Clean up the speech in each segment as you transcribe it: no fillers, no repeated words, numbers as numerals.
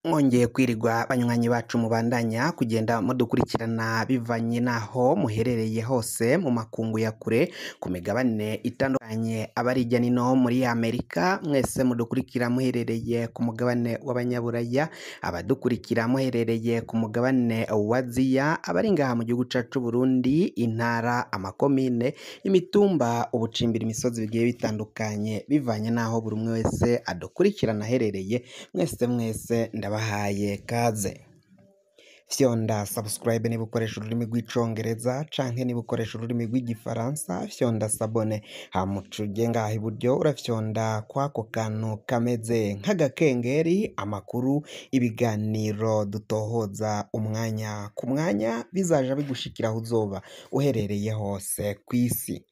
Mwongeye kwirirwa banywanyi bacu mubandanya kugenda mudukurikirana bivanye n'aho muherereye hose mu makungu ya kure ku migabane itandukanye, abari hirya no hino muri Amerika mwese mudukurikira muherereye ku mugabane w'abanyaburaya, abadukurikira muherereye ku mugabane wa Aziya, abari ngaha mu gihugu cacu c'Uburundi, intara, amakomine, imitumba, ubucimbiri, imisozi bigiye bitandukanye bivanye n'aho buri umwe wese adukurikirana aherereye, mwese mwese ndabahaye kaze. Fyonda subscribe niba ukoresha ururimi rw'icongereza canke niba ukoresha ururimi rw'igifaransa fyonda s'abonner, hama uce ngaha iburyo urafyonda kwako kantu kameze nk'agakengeri, amakuru, ibiganiro dutohoza umwanya ku mwanya bizaja bigushikira aho uzoba uherereye hose kw'isi.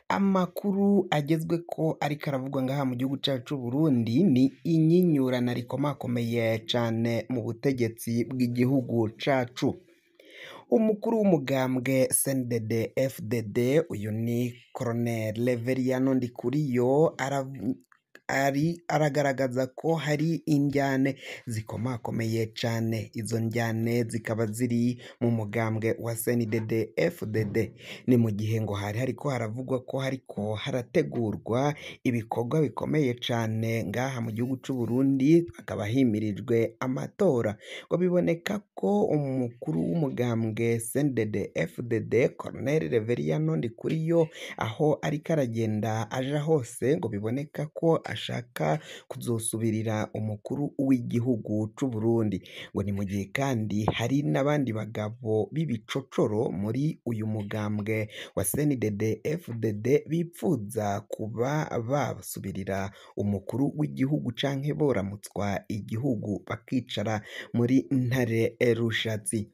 Amakuru agezweko ariko aravugwa ngaha mu gihugu cacu c'Uburundi ni inyinyurana rikomakomeye cane mu butegetsi bw'igihugu cacu. Umukuru w'umugambwe CNDD FDD uyu ni Colonel Reveriyano Ndikuriyo aragaragaza ko hari indyane zikomakomeye cane, izo ndyane zikaba ziri mu mugambwe wa CNDD FDD. Ni mu gihe ngo hari hariko haravugwa ko hariko harategurwa ibikorwa bikomeye cane ngaha mu gihugu c'Uburundi, hakaba himirijwe amatora, ngo biboneka ko umukuru w'umugambwe CNDD FDD Colonel Reveriyano Ndikuriyo aho ariko aragenda aja hose ngo biboneka ko ashaka kuzosubirira umukuru w'igihugu c'Uburundi. Ngo ni mu gihe kandi hari n'abandi bagabo b'ibicocoro muri uyu mugambwe wa CNDD FDD bipfuza kuba basubirira umukuru w'igihugu canke boramutswa igihugu bakicara muri Ntare Rushatsi.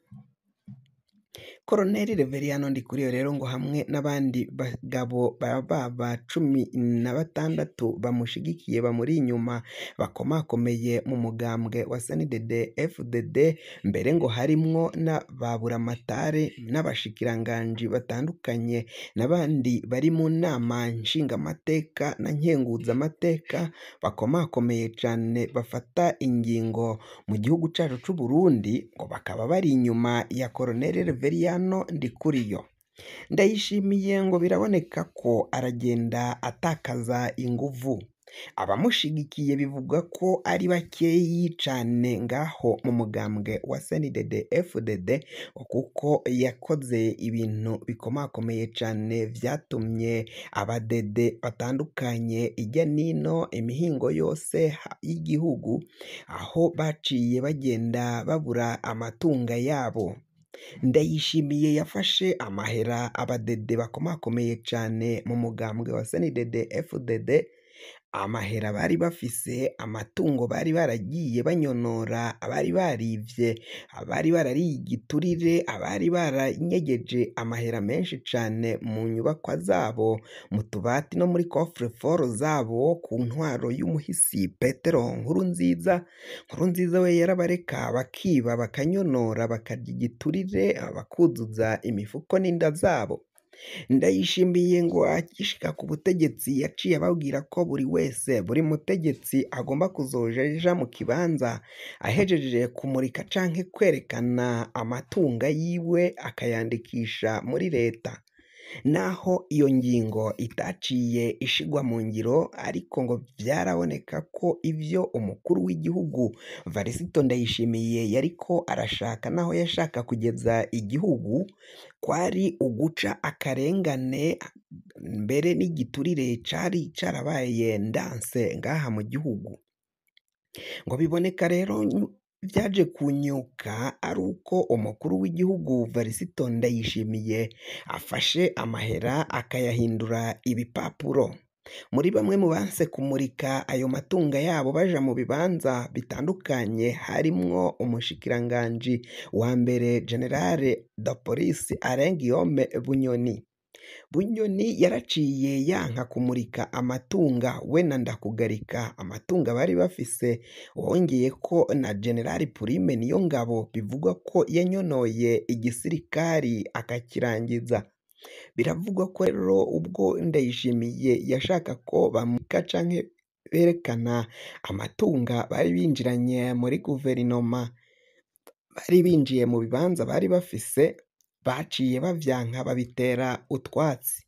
Colonel Reveriyano Ndikuriyo rero ngo hamwe n'abandi bagabo baba 16 bamushigikiye bamuri inyuma bakomakomeye mu mugambwe wa CNDD FDD, mbere ngo harimwo na ba Buramatare n'abashikiranganji batandukanye n'abandi bari mu nama nshingamateka na nkenguzamateka bakomakomeye cane bafata ingingo mu gihugu cacu c'Uburundi, ngo bakaba bari inyuma ya Colonel Reveriyano Ndikuriyo. Ndayishimiye ngo biraboneka ko aragenda atakaza inguvu. Abamushigikiye bivugwa ko ari bakeyi cane ngaho mu mugambwe wa CNDD FDD, kuko yakoze ibintu bikomakomeye cane vyatumye abadede batandukanye irya nino imihingo yose y'igihugu, aho baciye bagenda babura amatunga yabo. Ndayishimiye yafashe amahera abadede bakomakomeye cane mu mugambwe wa CNDD FDD, amahera bari bafise, amatungo bari baragiye banyonora, abari barivye, abari barariye igiturire, abari baranyegeje amahera menshi cane mu nyubakwa zabo, mu tubati no muri coffre-fort zabo ku ntwaro y'umuhisi Petero Nkurunziza. Nkurunziza we yarabareka bakiba, bakanyonora, bakarya igiturire, bakuzuza imifuko n'inda zabo. Ndayishimiye ngo agishika ku butegetsi yaciye ababwira ko buri wese, buri mutegetsi agomba kuzoja aja mu kibanza ahejeje kumurika canke kwerekana amatunga yiwe akayandikisha muri leta. Naho iyo ngingo itaciye ishigwa mu ngiro, ariko ngo vyaraboneka ko ivyo umukuru w'igihugu Varisito Ndayishimiye yariko arashaka naho yashaka kugeza igihugu kwari uguca akarengane, mbere n'igiturire cari carabaye ndanse ngaha mu gihugu. Ngo biboneka rero vyaje kunyuka ari uko umukuru w'igihugu Varisito Ndayishimiye afashe amahera akayahindura ibipapuro. Muri bamwe mu banse kumurika ayo matunga yabo baja mu bibanza bitandukanye harimwo umushikiranganji wa mbere Generale de Police Alain Guillaume Bunyoni. Bunyoni yaraciye yanka kumurika amatunga we na Ndakugarika, amatunga bari bafise, wongeyeko na General Prime Niyongabo bivugwa ko yanyonoye igisirikari akakirangiza. Biravugwa ko rero ubwo Ndayishimiye yashaka ko bamurika canke berekana amatunga bari binjiranye muri guverinoma, bari binjiye mu bibanza bari bafise, baciye bavyanka babitera utwatsi.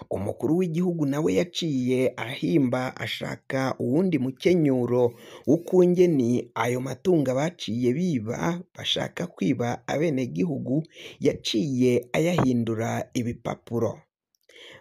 Umukuru w'igihugu nawe yaciye ahimba ashaka uwundi mukenyuro w'ukungeni ayo matunga baciye biba bashaka kwiba abenegihugu, yaciye ayahindura ibipapuro.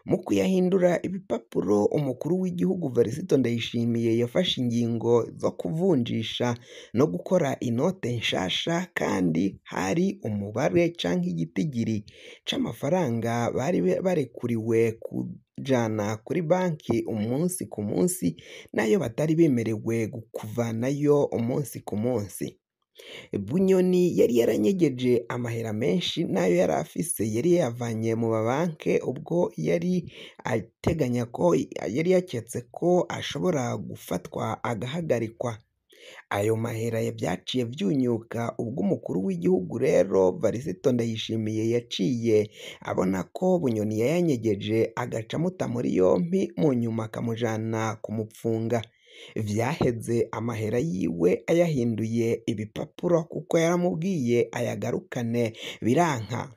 Mu kuyahindura ibipapuro, umukuru w'igihugu Varisito Ndayishimiye yafashe ingingo zo kuvunjisha no gukora inote nshasha, kandi hari umubare canke igitigiri c'amafaranga bari barekuriwe kujana kuri banki umunsi ku munsi, nayo batari bemerewe kuvanayo umunsi ku munsi. Bunyoni yari yaranyegeje amahera menshi n'ayo yari afise yari yayavanye mu mabanke, ubwo yari ateganya ko yari yaketse ko ashobora gufatwa agahagarikwa. Ayo mahera vyaciye vyunyuka ubwo umukuru w'igihugu rero Varisito Ndayishimiye yaciye abona ko Bunyoni yayanyegeje, agaca amuta muri yompi, mu nyuma akamujana kumupfunga. Vyaheze amahera yiwe ayahinduye ibipapuro kuko yaramubwiye ayagarukane biranka.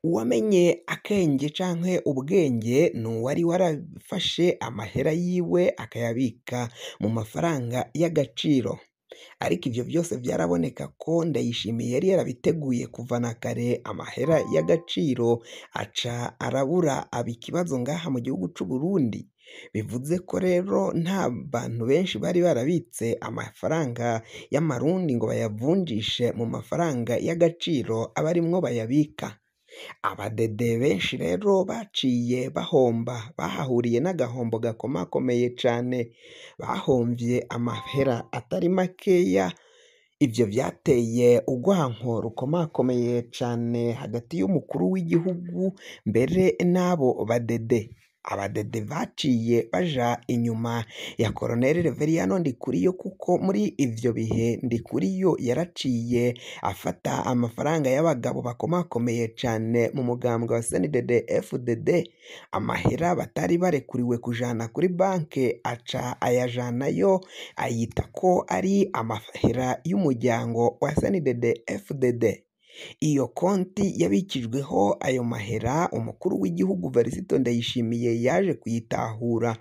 Uwamenye akenge canke ubwenge ni uwari warafashe amahera yiwe akayabika mu mafaranga y'agaciro. Ariko ivyo vyose vyaraboneka ko Ndayishimiye yari yarabiteguye kuva na kare, amahera y'agaciro aca arabura aba ikibazo ngaha mu gihugu c'Uburundi. Bivuze ko rero nta bantu benshi bari barabitse amafaranga y'amarundi ngo bayavunjishe mu mafaranga y'agaciro abe arimwo bayabika. Abadede benshi rero baciye bahomba, bahahuriye n'agahombo gakomakomeye cane, bahomvye amahera atari makeya. Ivyo vyateye urwanko rukomakomeye cane hagati y'umukuru w'igihugu mbere n'abo badede. Abadede baciye baja inyuma ya Colonel Reveriyano Ndikuriyo, kuko muri ivyo bihe Ndikuriyo yaraciye afata amafaranga y'abagabo bakomakomeye cane mu mugambwe wa CNDD FDD, amahera batari barekuriwe kujana kuri banke aca ayajanayo, ayita ko ari amahera y'umuryango wa CNDD FDD. Iyo konti yabikijweho ayo mahera, umukuru w'igihugu Varisito Ndayishimiye yaje kuyitahura.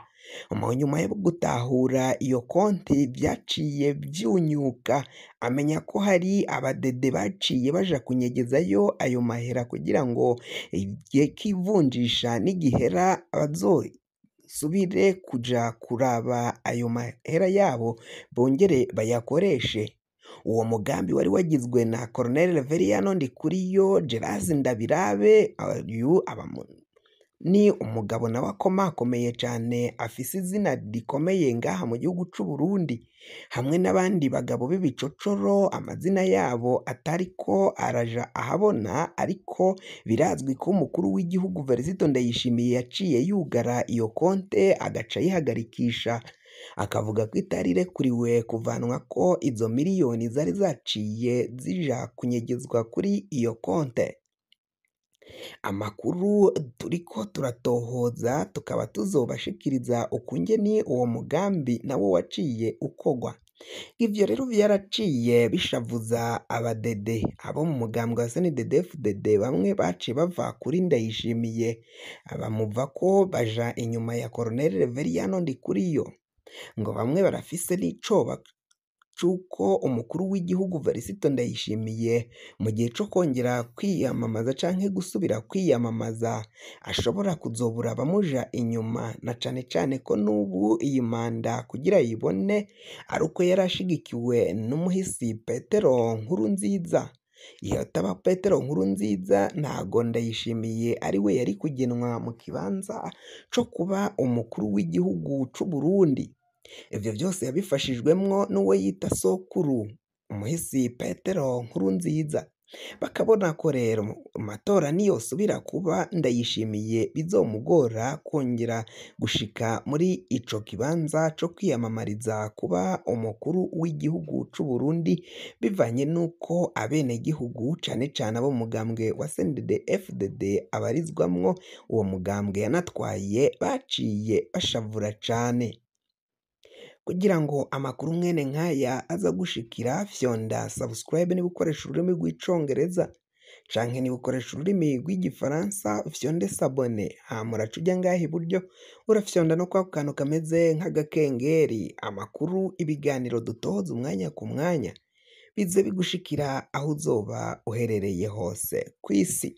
Mu nyuma yo gutahura iyo konti vyaciye vyunyuka, amenya ko hari abadede baciye baja kunyegezayo ayo mahera kugira ngo igihe k'ivunjisha nigihera bazosubire kuja kuraba ayo mahera yabo bongere bayakoreshe. Uwo mugambi wari wagizwe na Colonel Reveriyano Ndikuriyo, Gerase Ndabirabe, uyu ni umugabo nawe akomakomeye cane afise izina rikomeye ngaha mu gihugu c'Uburundi, hamwe n'abandi bagabo b'ibicocoro amazina yabo atariko araja ahabona, ariko birazwi ko umukuru w'igihugu Varisito Ndayishimiye yaciye yugara iyo konte agaca ayihagarikisha, akavuga ko itari irekuriwe kuvanwako izo miliyoni zari zaciye zija kunyegezwa kuri iyo konte. Amakuru turiko turatohoza tukaba tuzobashikiriza ukungene uwo mugambi nawo waciye ukogwa. Ivyo rero vyaraciye bishavuza abadede abo mu mugambwe wa CNDD FDD, bamwe baciye bava kuri Ndayishimiye bamuvako baja inyuma ya Colonel Reveriyano Ndikuriyo, ngo bamwe barafise n'icoba c'uko umukuru w'igihugu Varisito Ndayishimiye mu gihe co kongera kwiyamamaza canke gusubira kwiyamamaza ashobora kuzobura abamuja inyuma, na cane cane ko n'ubu iyi manda kugira ayibone ari uko yari ashigikiwe n'umuhisi Petero Nkurunziza. Iyo ataba Petero Nkurunziza ntago Ndayishimiye ari we yari kugenwa mu kibanza co kuba umukuru w'igihugu c'Uburundi. Ivyo vyose yabifashijwemwo n'uwo yita sokuru umuhisi Petero Nkurunziza. Bakabona ko rero amatora niyosubira kuba Ndayishimiye bizomugora kongera gushika muri ico kibanza co kwiyamamariza kuba umukuru w'igihugu c'Uburundi, bivanye n'uko abenegihugu cane cane abo mu mugambwe wa CNDD FDD abarizwamwo uwo mugambwe yanatwaye baciye bashavura cane. Kugira ngo amakuru mwene nk'aya aza gushikira, fyonda subscribe niba ukoresha ururimi rw'icongereza, canke niba ukoresha ururimi rw'igifaransa fyonde s'abonner, hama uraca uja ngaha iburyo urafyonda no kwako kantu kameze nk'agakengeri. Amakuru, ibiganiro dutoza umwanya ku mwanya bize bigushikira aho uzoba uherereye hose kw'isi.